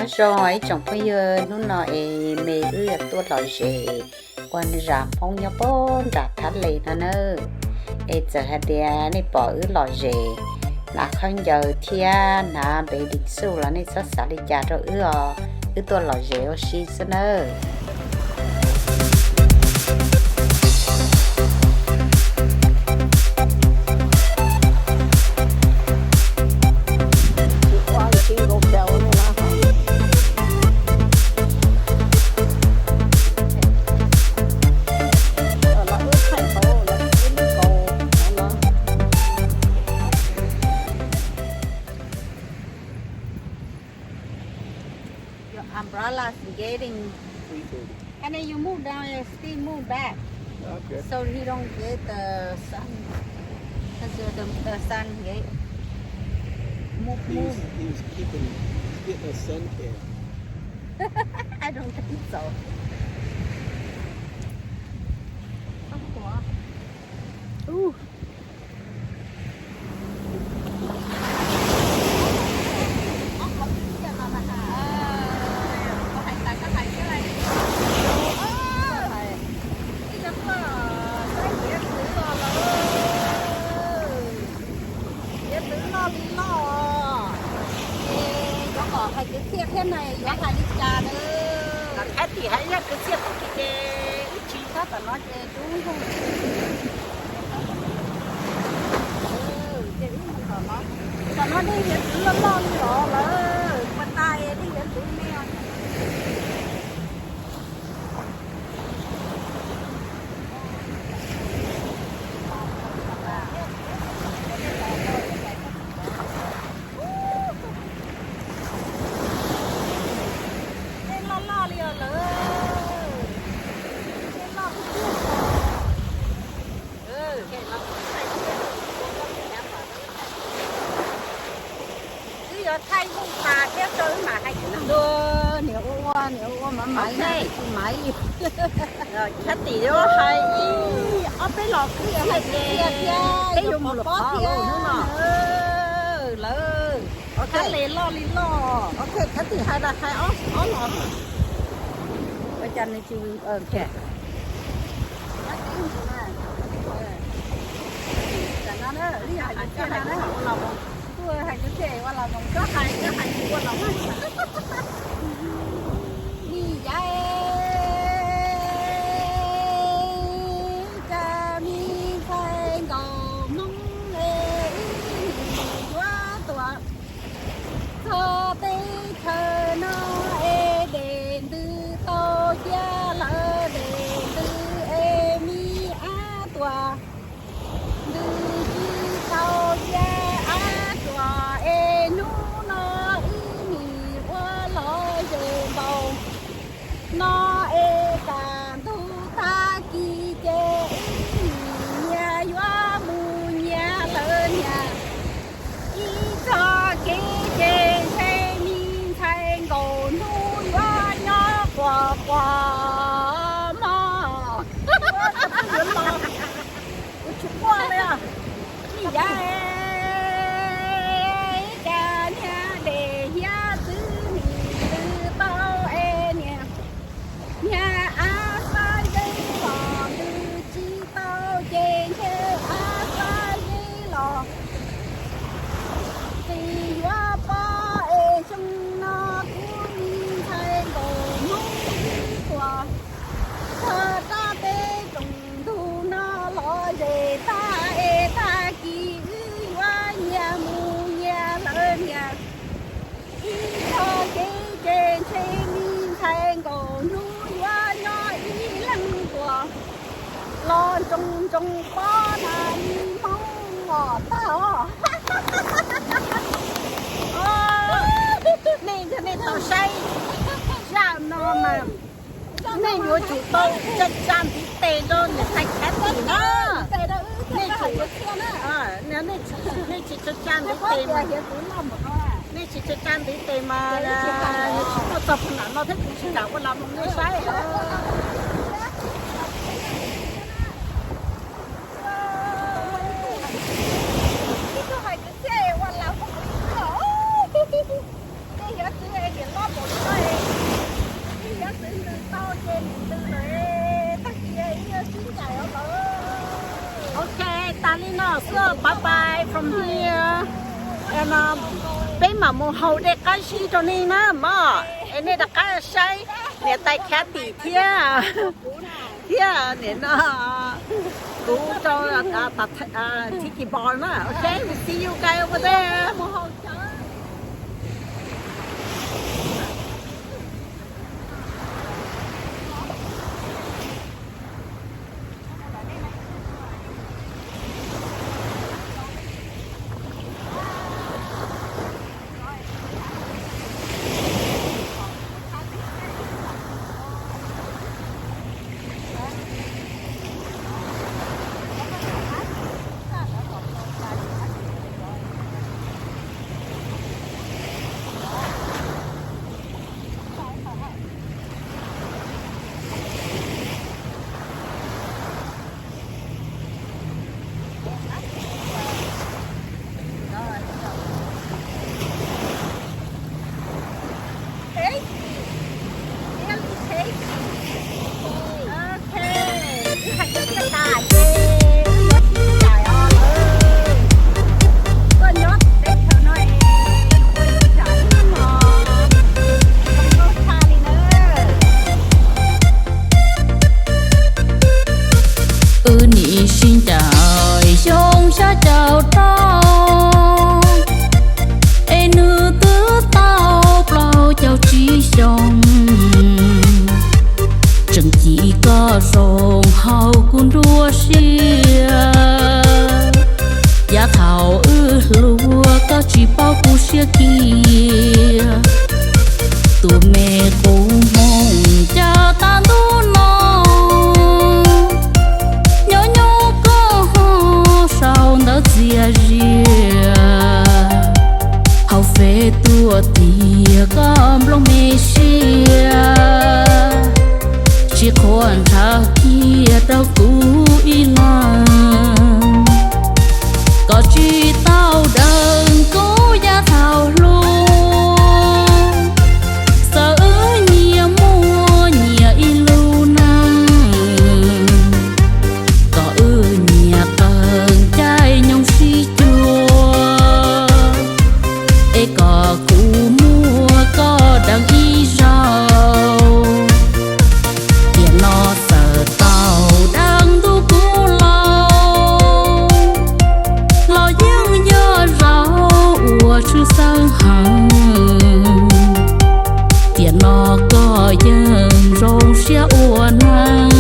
Zoo ib tsoom phooj ywg, hnub no es me wb yuav tuaj lom zem ua zam Hmoob nyob puag nram Thab Les no nawb. Es txawm hais tias nej pom wb lom zem hnav khaub ncaws thiab hnav npev dim xuj los nej txhob xav li cas rau wb os, wb tuaj lom zem ua si xwb nawb. Your umbrella is getting. And then you move down and still move back. Okay. So he don't get the sun. Because the, the, the sun get move, move. He's, he's keeping, he's getting a sun tan. I don't think so. Ooh. Hiav txwv loj li loj, es yuav kom hais kwv txhiaj thiab na, yuav hais li cas na? Thab tim hais yog kwv txhiaj tub ki ces ib tsis thab tom no ces dub. Tom no dej hiav txwv loj loj li los lawm, ua tas dej hiav txwv me. Dej loj loj li os lawm. Dej loj tiag tiag. Wb yuav thaij nplooj tas thiab rau wb mam hais kwv txhiaj. Niam ua ua, niam ua ua mas maiv, tsis maiv li. Thab tim yuav hais ib ob peb los kwv txhiaj ces peb yuav mus lawm qhov hnub no. Lawm, thab les loj li loj. Ok, thab tim hais los hais ob los. Ua cas nws tsis, ok. Hais kwv txhiaj ua los, koj hais, koj hais ua los. Li yav cas me ntxhais nkauj Hmoob es wb nim yuav tuaj txog teb chaws no es dej ntws tau cia lawm, dej ntws es me ab tuaj ntws tsis tau cia ab tuaj es hnub no wb nim ua lom zem npaum no es kaj ntug tag kis ces wb nim nyias yuav mus nyias lawm niam. Ib txoj kev ces ntshe me ntxhais nkaus hnub yuav nyob quas quas mog. Kuv tsis quaj li. Li yav cas niag dej hiav txwv nim ntws tau es niag, niag ab xab zeb los ntws tsis tau ces ntshe ab xab zeb los tsis yuav pom es xyoo no kuv me ntxhais nkaus hnub wb tuaj txog rau peb tsoom ntug no lom zem tag es tag kis wb yuav nyias mus nyias lawm niam. Ib txoj kev ces ntshe me ntxhais nkaus hnub yuav nyob ib leeg tuaj los ntsoov ntsoov pob na me Hmoob os tag os. Nej, nej tau saib zaj no mas nej yuav tsum tau tsa tsa ntiv tes rau niam tais Thab Tim na. Nej tsum, nej tsis tsa tsa ntiv tes mas, nej tsis tsa tsa ntiv tes mas yuav tsis tuaj txog puag nram no thiab kuv tsis kam ua los mus nej saib. Ib tug hais kwv txhiaj ua las mus li xwb os. Dej hiav txwv es niam loj npaum li Li no xwb, bye bye from here. And, um, peb mam mus haus dej qab zib rau nej na mog, es nej rov qab saib niam tais khav tim thiab, thiab nim no kuv rau Tiki Bar na. Ok, we see you guys over there. Mus haus cawv. Wb nim sib ncaim xyoo xya caum rau, es nws twb tau plaub caug tsib xyoo. Tseem cim koj zoo hauv kuv nruab siab. Yav thaum wb hluas koj tsis paub kuv siab kiag. Tus me qub hmoov cas tag ntuj no, nyob nyob koj ho sau ntawv txias zias. Hauv Fev tuaj tias koj nplooj me siab, tsis qhuas ntshaw kiag rau kuv ib leeg. Koj tsis tau deev kuv yav thaum hluas, txawm wb nyias muaj nyias ib lub neej, koj wb nyias qee caij nyoog sib cuag, es koj kuv muaj koj deev ib zaug. Tiam no txawm tau deev ntuj kuv laus, los yeej yog zaum uas tshwj xeeb heev. Tiam no koj yeej zoo siab ua neej,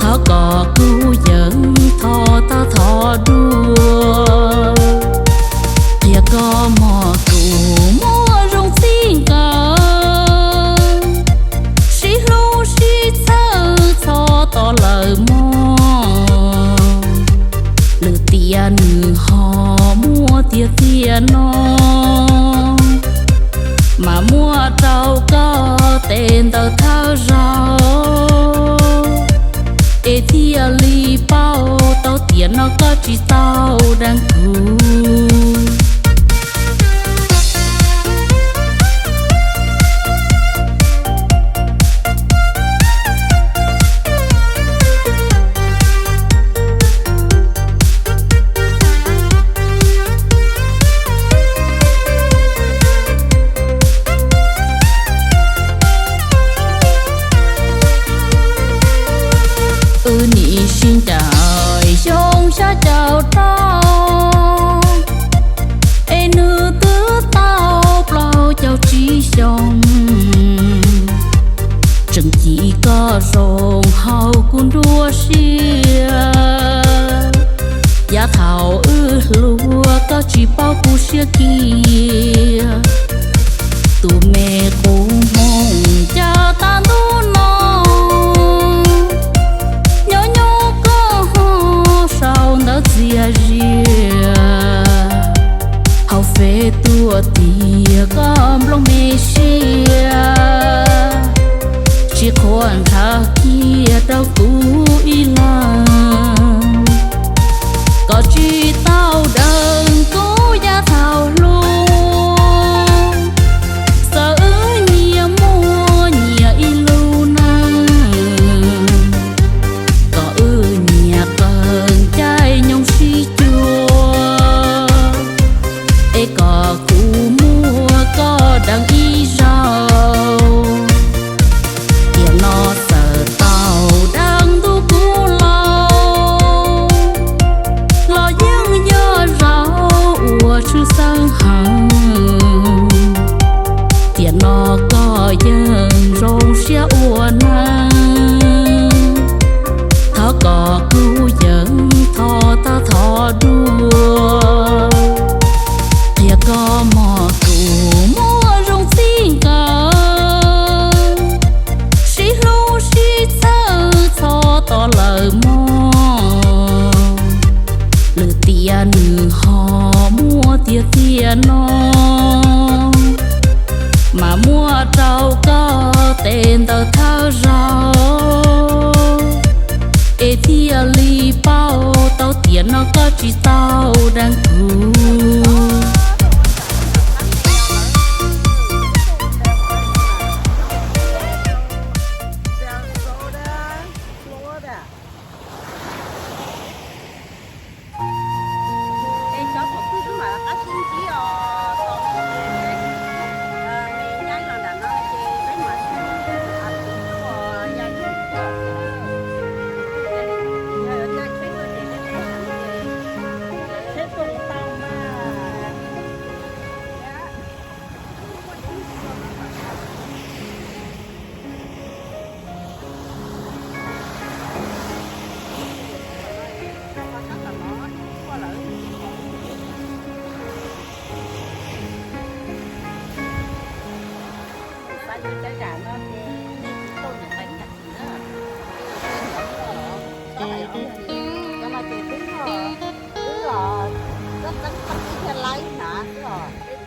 thov kom kuv yeej thov tag thov dua. Qhia koj mog, kuv muaj zoo txij nkawm, sib hlub sib txhawb txhob tos lawm mog. Lwm tiam nws ho muaj tiag tiag no, mas muab rau koj tes ntawd thawj zaug, es thiaj li paub tau tiam no koj tsis tau deev kuv. Wb nim sib ncaim xyoo xya caum rau, es nws twb tau plaub caug tsib xyoo. Tseem cim koj zoo hauv kuv nruab siab. Yav thaum wb hluas koj tsis paub kuv siab kiag. Tus me qub hmoov cas tag ntuj no, nyob nyob koj ho sau ntawv txias zias. Hauv Fev tuaj tias koj nplooj me siab, tsis qhuas ntshaw kiag rau kuv ib leeg. Koj tsis tau deev kuv yav thaum hluas, txawm wb nyias muaj no, mas muab rau koj tes ntawd thawj zaug, es thiaj li paub tau tias no koj tsis tau deev kuv.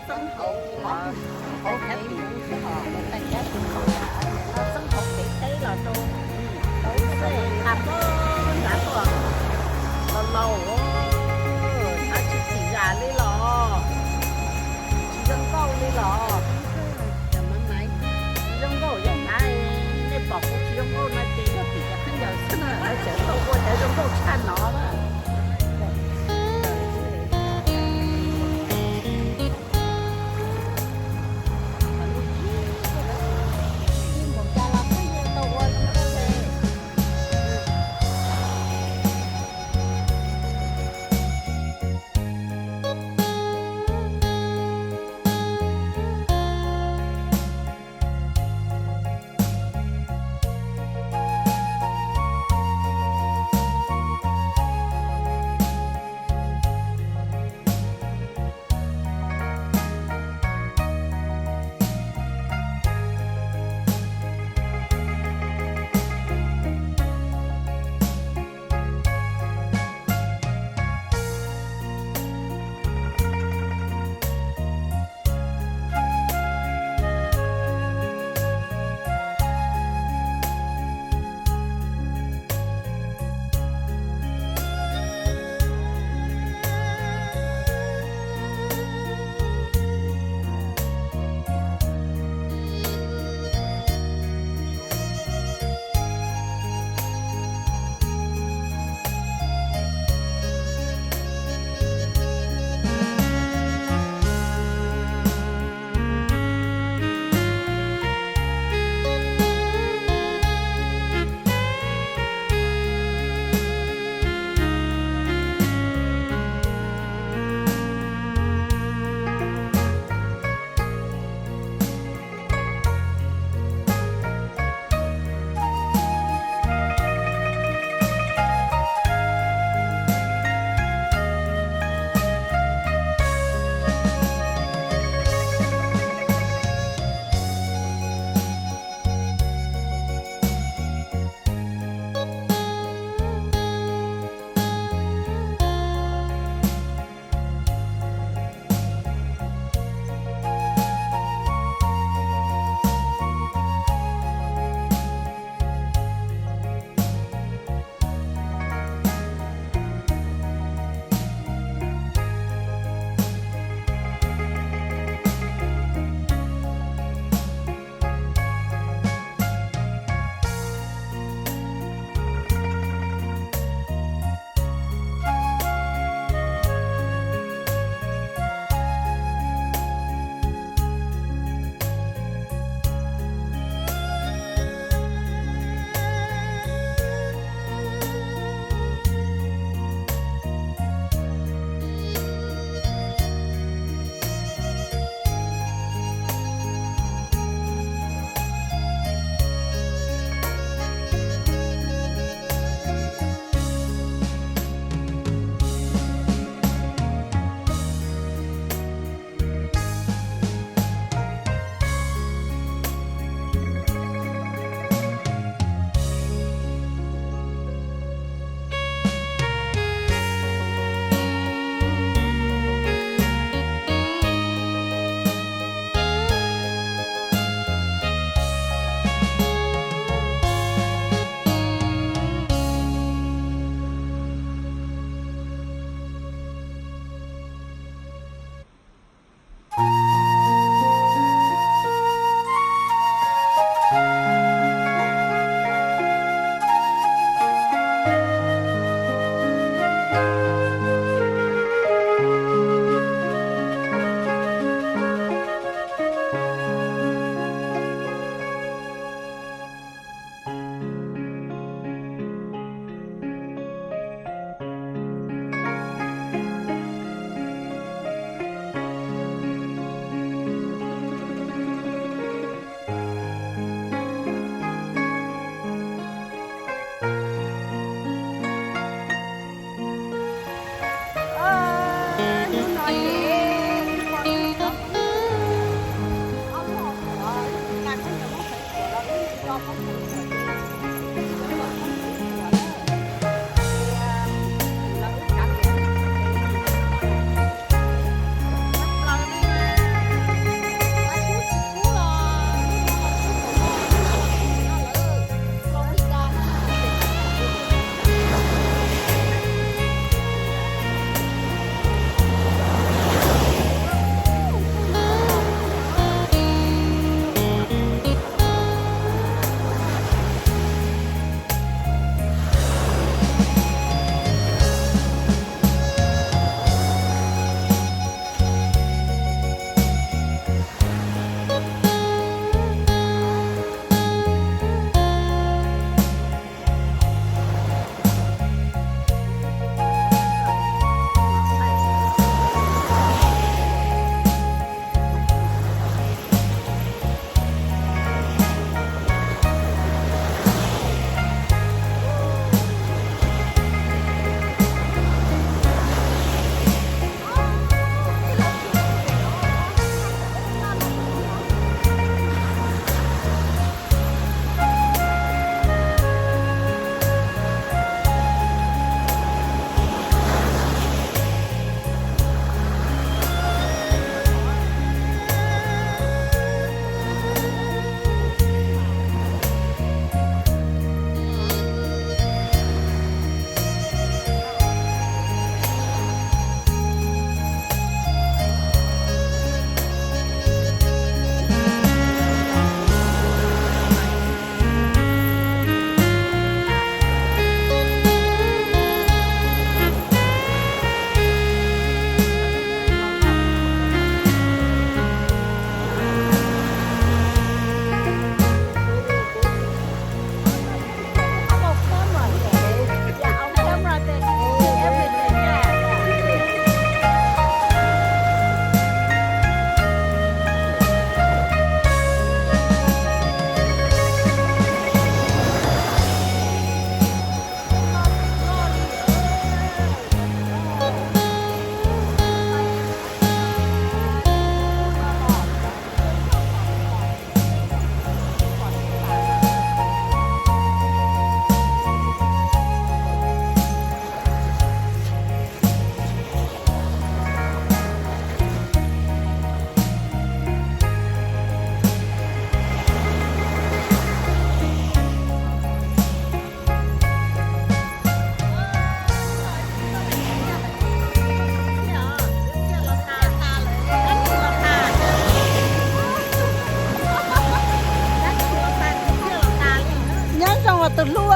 Txeeb hauv, hauv peb mus xwb hos, mus tag cab mus no, txeeb hauv kev teb los rau, tau xwb, qha pob nrad tuaj, los laus, thav tsis txim zam li los, tsis zoo nkauj li los. Tsis zoo nkauj yog na, nej pom kuv tsis zoo nkauj no ces yog tim cov khaub ncaws xwb na, tseem tau ua cov zoo nkauj tshaj no na.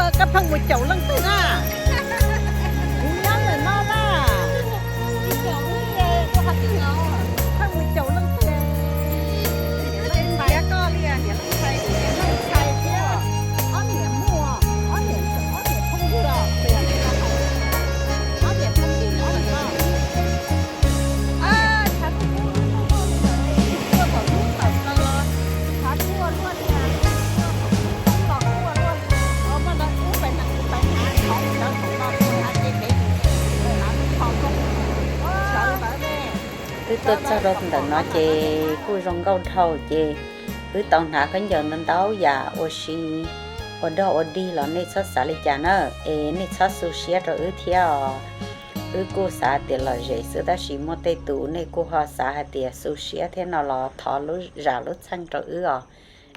Koj pheej mus caum leej twg na? Kuv nyob ntawm no na. Pheej mus caum leej twg? Leej ntxhais koj li, niam leej ntxhais, niam leej ntxhais thiab ob niam muaj, ob niam, ob niam phooj ywg os, ob niam phooj ywg nyob ntawm no. Tuaj thaum hnub tawm plaws los tshav kub ua luaj li, los kub ua luaj li. Ua pais na, kuv pais hnav qhov ntawd thaum no, kuv hnav ces kev tus tsis lawm, hnav lub qhov koob sawv ntawd ne. Wb tuaj txog rau ntawm no ces kuj zoo nkauj dhau ces wb tau hnav khaub ncaws ntau ntau yam ua si, ua dog ua dig los nej txhob xav li cas na, es nej txhob xu siab rau wb thiab os. Wb kuj xav tias lom zem xwb tab sis muaj tej tus nej kuj ho xav hais tias xu siab thiab no los thov lub zam lub txheej rau wb os,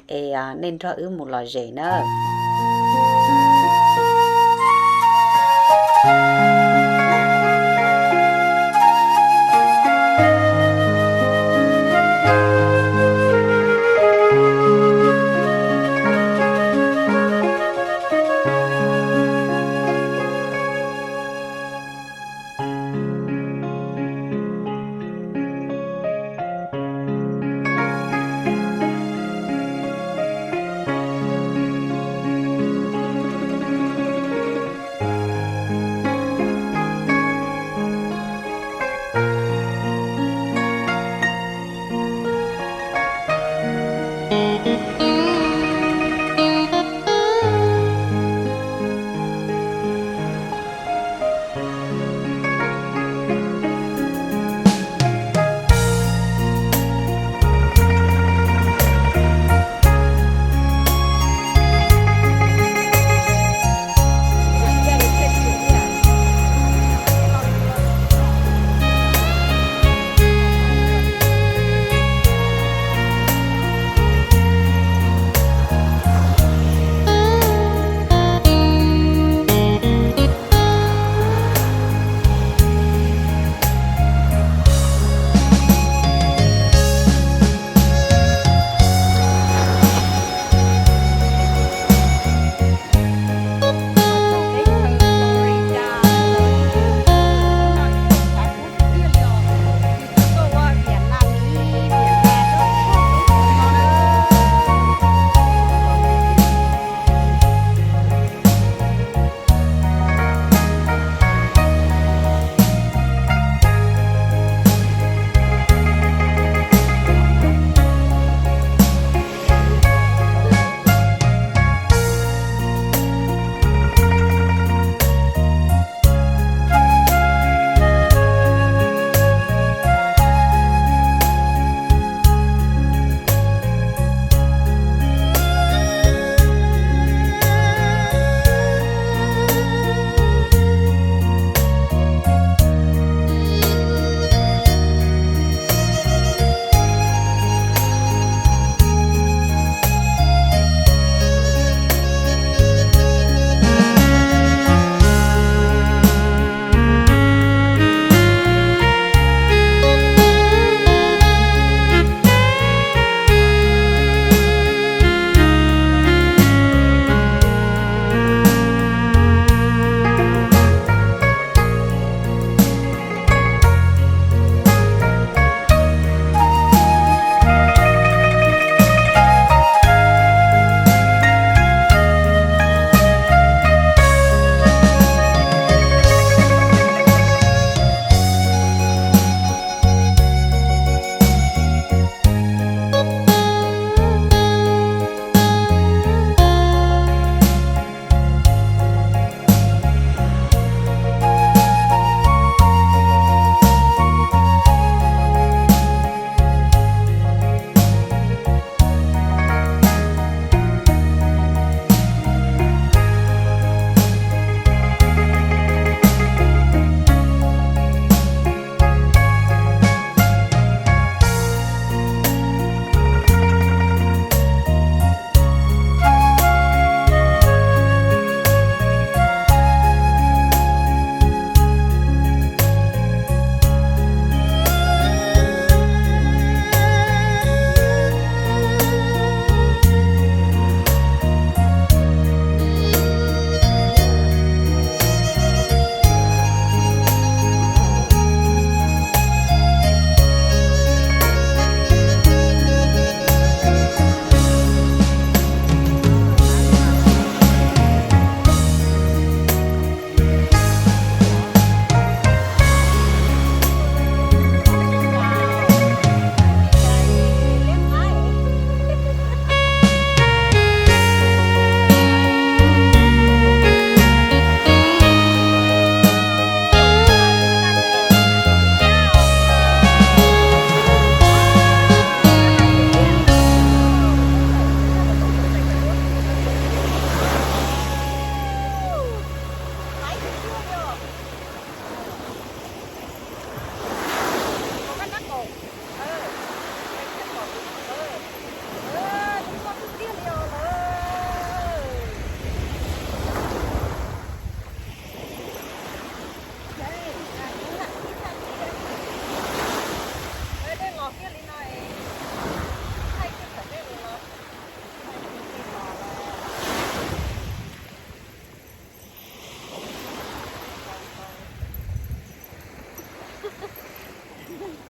es nej nrog wb mus lom zem nawb.